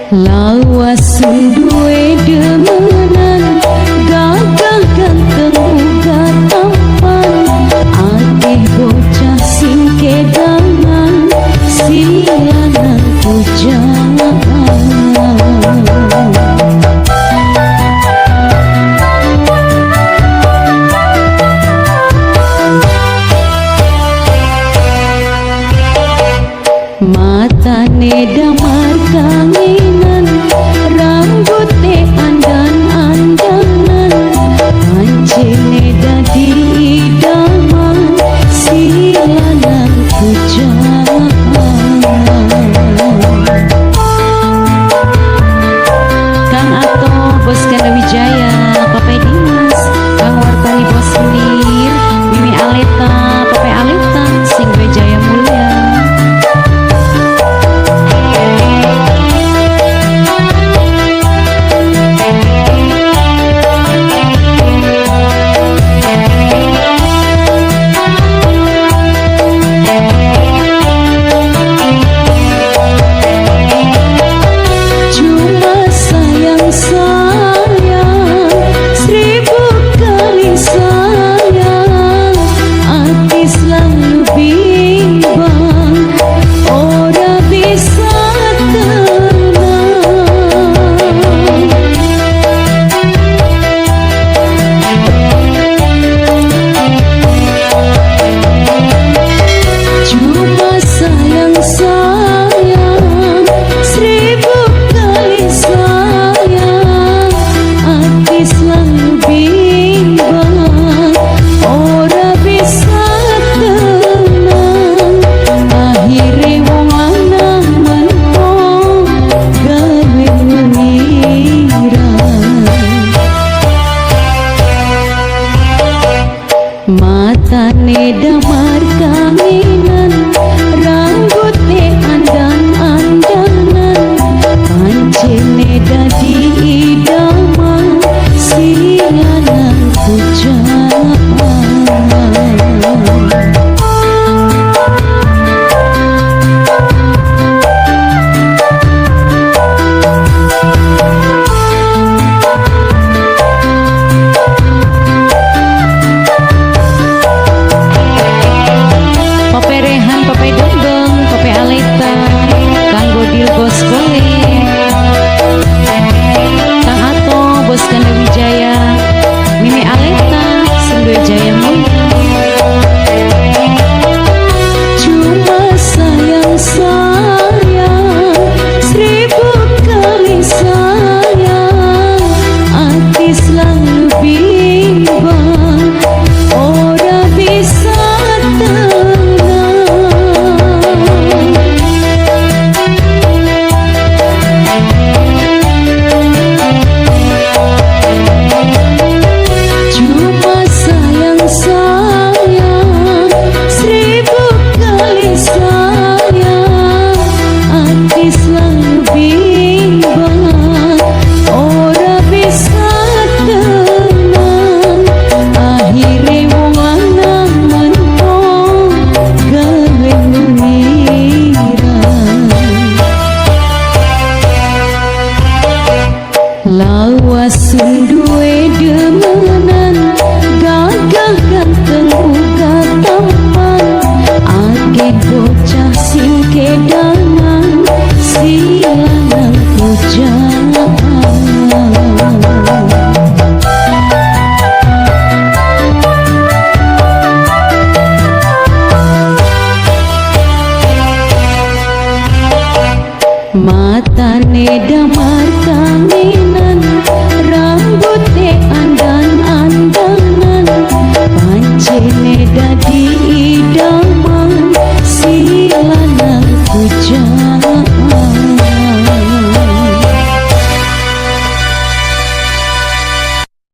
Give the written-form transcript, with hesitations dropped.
Lawas duwe demenan, gagah ganteng uga tampan, akeh bocah sing kedangan, si lanang pujaan. Matane damar kanginan, rambute andan-andanan, pancene dadi idaman, si lanang pujaan. Kang Ato Bos Kanda Wijaya, Papai Dimas, Kang Wartani Bos Menir, Mimi Aleta, Papai Aleta, sing Jaya Mulia. Cuma sayang sayang, seribu kali sayang, hati selalu bimbang, ora bisa tenang. Cuma sayang sayang, seribu kali sayang, hati selalu bimbang, ora bisa tenang. Akhire wong lanang menpo gawe wirang. Matane damar kanginan, rambute andan-andanan, pancene dadi idaman, si lanang pujaan. Pape Rehan, Pape Dondong, Pape Aleta, Kang Godil Bos Kole, Kang Ato Bos Kanda Wijaya, Mimi Aleta, Sendue Jaya Mulia. Cuma sayang sayang, seribu kali sayang, hati selalu bimbang, ora bisa tenang. Cuma sayang sayang, seribu kali sayang, hati selalu bimbang, ora bisa tenang. Akhire wong lanang menpo gawe wirang. Lawas duwe demenan, gagah ganteng uga tampan, akeh bocah sing kedangan, si lanang pujaan. Matane damar kang